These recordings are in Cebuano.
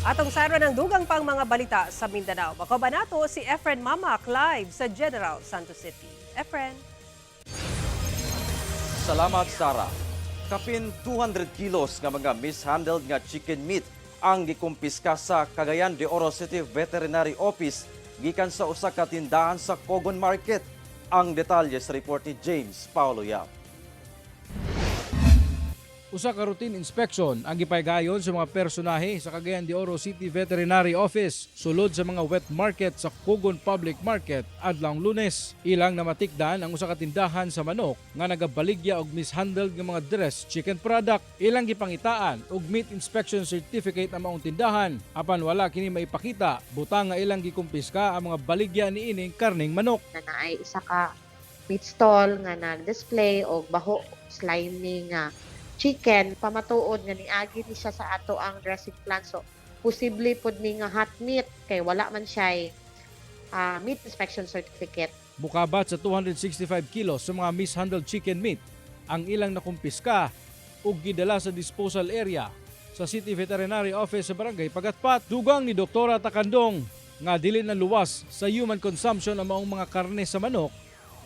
Atong sayran ang dugang pang mga balita sa Mindanao. Makauban nato si Efren Mamac live sa General Santos City. Efren. Salamat, Sara. Kapin 200 kilos nga mga mishandled nga chicken meat ang gikumpiska sa Cagayan de Oro City Veterinary Office gikan sa usa ka tindahan sa Cogon Market. Ang detalye sa report ni James Paulo Yap. Usa ka routine inspection ang gipaygayon sa mga personahe sa Cagayan de Oro City Veterinary Office sulod sa mga wet market sa Cogon Public Market adlawng Lunes. Ilang namatikdan ang usa ka tindahan sa manok nga nagabaligya og mishandled nga mga dressed chicken product. Ilang gipangitaan og meat inspection certificate ang maong tindahan, apan wala kini maipakita, butang nga ilang gikumpiska ang mga baligya niining karning manok. Na naay isa ka meat stall nga nag-display og baho, slimy nga chicken. Pamatuod nga niagi ni siya sa ato ang dressing plant, so posible pod ni nga hot meat kay wala man siya meat inspection certificate. Mukabat sa 265 kilos sa mga mishandled chicken meat ang ilang nakumpiska ug gidala sa disposal area sa City Veterinary Office sa Barangay Pagatpat. Dugang ni Doktora Takandong nga dili na luwas sa human consumption ang maong mga karne sa manok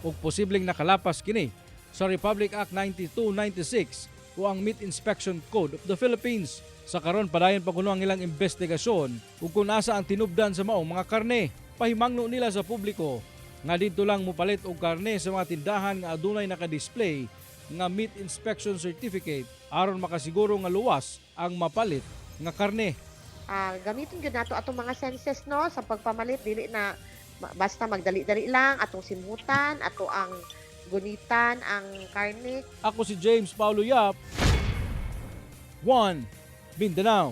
ug posibleng nakalapas kini sa Republic Act 9296 o ang Meat Inspection Code of the Philippines. Sa karon, padayon pa kuno ang ilang investigasyon ug kung asa ang tinubdan sa maong mga karne. Pahimangno nila sa publiko nga didto lang mopalit og karne sa mga tindahan nga adunay naka-display nga meat inspection certificate aron makasiguro nga luwas ang mapalit nga karne. Gamiton gyud nato atong mga senses, no, sa pagpamalit. Dili na basta magdali-dali lang. Atong simhutan, ato ang gunitan ang karne. Ako si James Paulo Yap, 1 Mindanao.